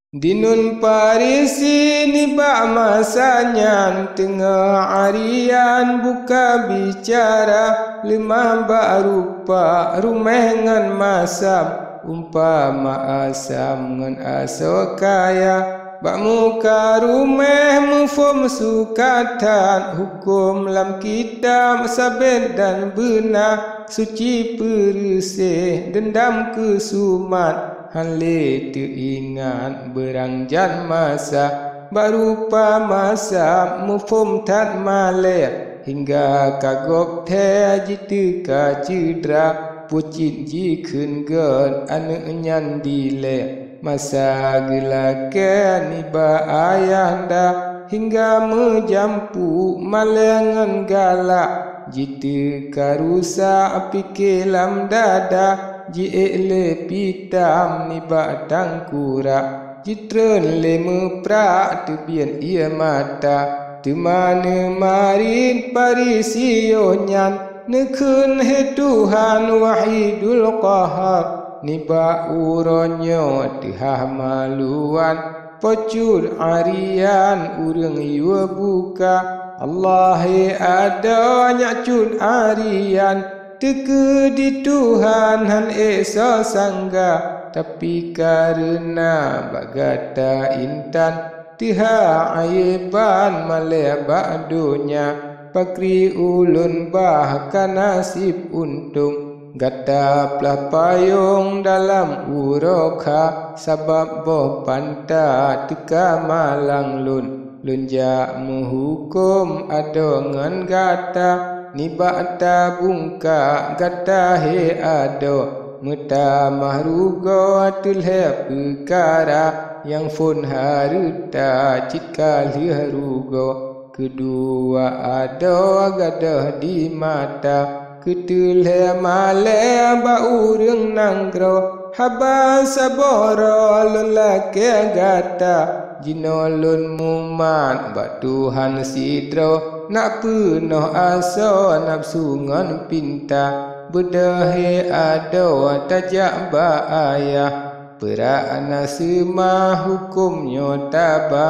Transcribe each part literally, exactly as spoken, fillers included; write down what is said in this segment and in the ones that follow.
Dinun Farisi nibak masa nyan teungoh Arian buka bicara, leumah bak rupa ruméh ngon masam, umpama asam ngon asoe kaya. Bak muka ruméh muphom sukat that, huköm lam kitab sabét dan beuna, suci peureuséh deundam keusumat, hán lé teuingat beurangjan masa. Bak rupa masa muphom that malée, hingga ka gob thée jiteuka ceudra, pucit jikheun gét aneuëk nyan dilée. Masa geulakée nibak ayah nda, hingga meujampu malée ngon galak, jiteuka rusak pike lam dada, jiék lé pitam nibak tangkurak, jitreun lé meuprak teubiet ié mata. Teuma neumarit Farisi yoh nyan, neukheun, "He Tuhan, Wahidul Qahar, nibak uroe nyoe teuhah maluan, po cut Arian ureuëng yue buka. Allah, he adoe nyak cut Arian, teukeudi Tuhan hán ék soe sangga, tapi kareuna bak gata intan, teuhah aiban malée bak donya. Pakri ulôn bah ka naseb untông, gata plah payong dalam uroe kha, sabab boh panta teuka malang lôn. Lôn jak meuhuköm adoe ngon gata, nibak tabungka gata, he adoe. Meutamah rugoe teulhée peukara, nyang phon hareuta cit ka lheueh rugoe. Keudua adoe gadôh di mata, keuteulhée malée bak ureuëng nanggroe. Haba saboh droe lôn lakée gata, jinoe lôn mumat bak Tuhan sidroe, nak peunoh asoe nafeusu ngon pinta. Beudôh, he adoe, tajak bak ayah, peurak na seumah huköm nyoe taba,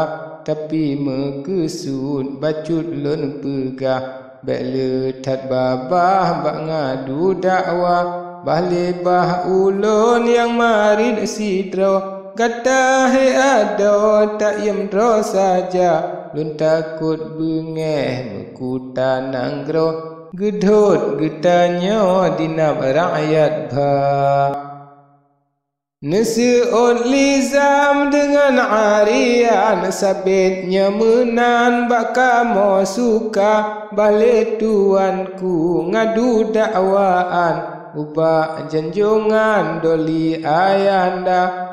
tapi meukeusut bacut lôn peugah. Bék le that babah bak ngadu dakwa, bah le bah ulôn nyang marit sidroe. Gata, he adoe, taiem droe saja, lôn takot beungéh meukuta nanggroe, geudhôt geutanyoe dinab rakyat ba. Neuseuôt Lizam deungon Arian, sabét nyoe meunan bak kamoe suka, bah lé tuanku ngadu dakwaan ubak janjongan doli ayanda.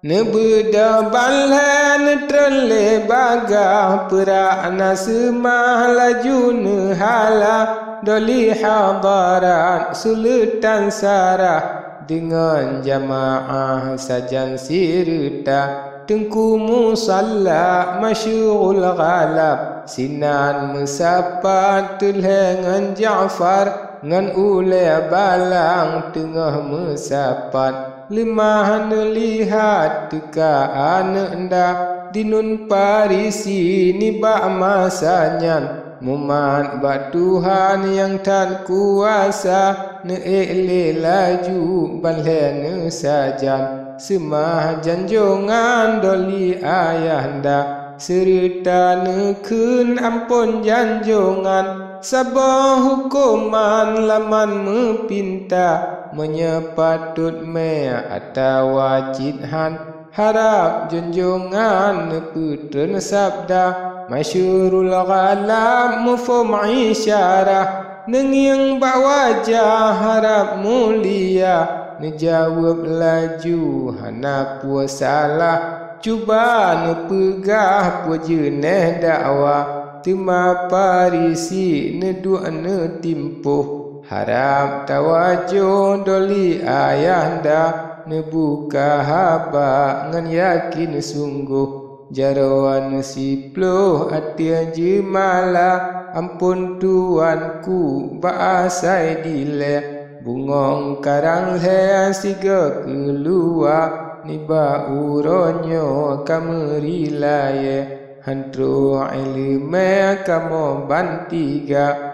Neubeudôh ban lhée neutreun lé bagah, peurak na seumah laju neuhala, doli hadarat Sultan Sarah deungon jamaah sajan sireuta. Teungku Musalla Masyurul Ghalab sinan meusapat teulhée ngon Ja'far, ngon ulée balang teungoh meusapat. Leumah neulihat teuka aneuëk nda, dinun Farisi nibak masa nyan, mumat bak Tuhan nyang that kuasa, neuék lé laju ban lhée neusajan. Seumah janjongan doli ayanda, seureuta neukheun amphon janjongan. Saboh huköman laman meupinta, meunyoe patot mé atawa cit hán, harab janjongan neupeutreun sabda. Masyurul Ghalab muphom isyarah, neungieng bak wajah harab mulia, neujaweueb laju hana peue salah. Cuba neupeugah peue jeuneh dakwa, teuma Farisi neuduek neutimpôh. Harab tawajoh doli ayanda, neubuka haba ngon yakin sunggoh. Jaroe neusiploh ateueh jeumala, amphon tuanku bak asai dilée. Bungöng karang lhée sigoe keuluwa, nibak uroe nyoe kameuri layée, han troh iéleumé kamoe ban tiga.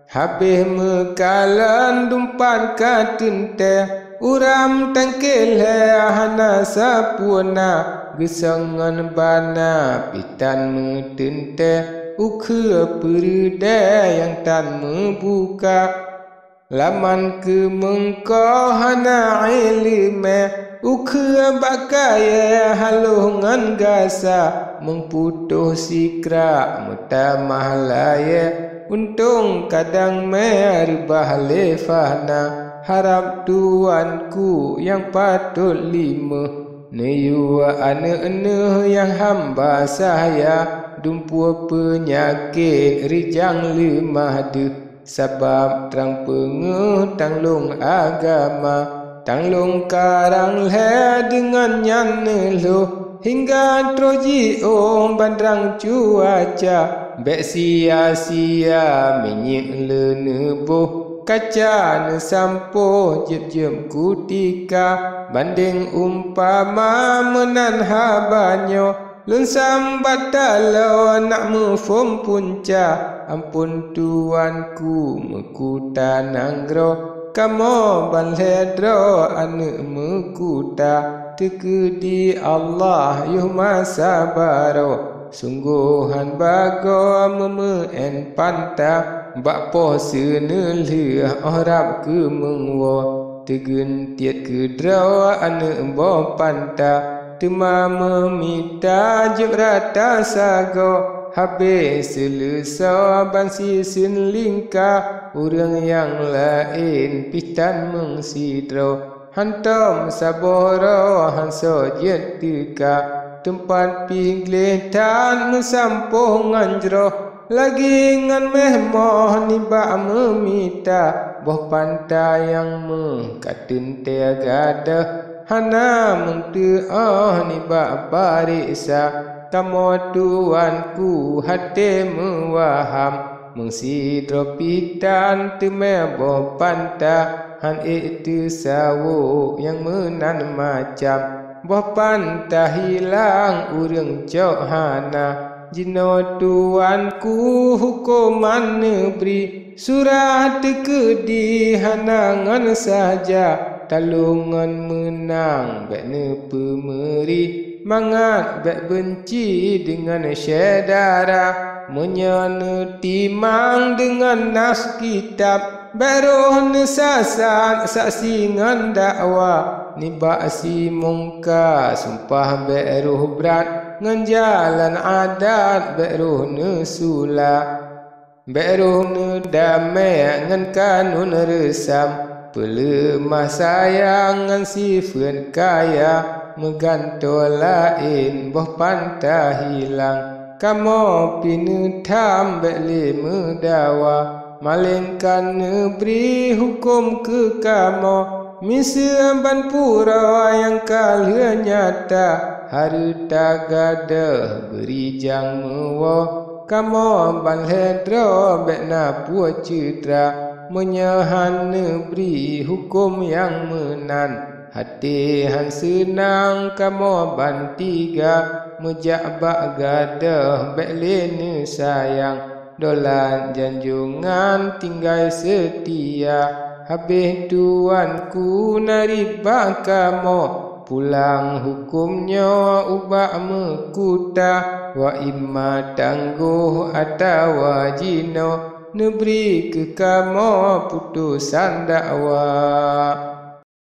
Habéh meukalon dumpat ka teuntée, uram tangké lhée hana sapeue na, geusong ngon bana pih tan meuteuntée, ukeue peureudée nyang tan meubuka. Laman keumeungko hana iéleumé, ukeue bak kayée haloh ngon gasa, meuputôh sikrak meutamah layée, untông kadang mé reubah lé fana. Harab tuanku nyang patot limeuh, neuyue aneuëk neuh nyang hamba sahya, dumpeue peunyakét rijang leumah deuh. Sabab trang peungeuh tanglông agama, tanglông karang lhée deungon nyan neulhôh, hingga troh jiôh bandrang cuaca. Bék sia-sia minyeuk lé neuboh, kaca neusampôh jeueb-jeueb kutika. Bandeng umpama meunan haba nyoe, lôn sambat taloe nak muphom punca. Amphon tuanku meukuta nanggroe, kamoe ban lhée droe aneuëk meukuta. Teukeudi Allah yoh masa baroe, sunggoh han bagoe meumeuén panta. Bak poh seuneulheueh óh rab keumeung woe, teugeuntiet keudroe aneuëk boh panta. Teuma meumita jeueb rata sagoe, habéh seuleusoe ban siseun lingka. Ureuëng nyang laén pih tan meung sidroe, hantom saboh roh han soe jeuet teuka. Teumpat pih gleh that meusampôh ngon jroh, lagée ngon méh moh nibak meumita. Boh panta nyang méuh ka teuntée gadôh, hana meuteuôh nibak pareksa. Kamoe tuanku haté meuwaham, meusidroe pih tan teumé boh panta. Han ék teusawôk nyang meunan macam, boh panta hilang ureuëng cok hana. Jinoe tuanku huköman neubri, surah teukeudi hana ngon saja. Talông ngon meunang bék neupeumeuri, mangat bék beunci deungon syedara. Meunyoe neutimang deungon nas kitab, bék roh neusasat saksi ngon dakwa. Nibak si mungka sumpah bék roh brat, ngon jalan adat bék roh neusula. Bék roh neudamé ngon kanun reusam, peuleumah sayang ngon sifeuet kaya, meugantoe laén boh panta hilang. Kamoe pih neutham bék lé meudawa, malengkan neubri huköm keu kamoe, miseue ban puroe nyang ka lheueh nyata. Hareuta gadôh beurijang meuwoe, kamoe ban lhée droe bék na peue ceutra. Meunyoe han neubri huköm nyang meunan, até han seunang kamoe ban tiga. Meujak bak gadôh bék lé neusayang, dolat janjongan tinggai seutia. Habéh tuanku na riet bak kamoe, pulang huköm nyoe ubak meukuta. Wa imma tanggoh atawa jinoe, neubri keu kamoe putosan dakwa.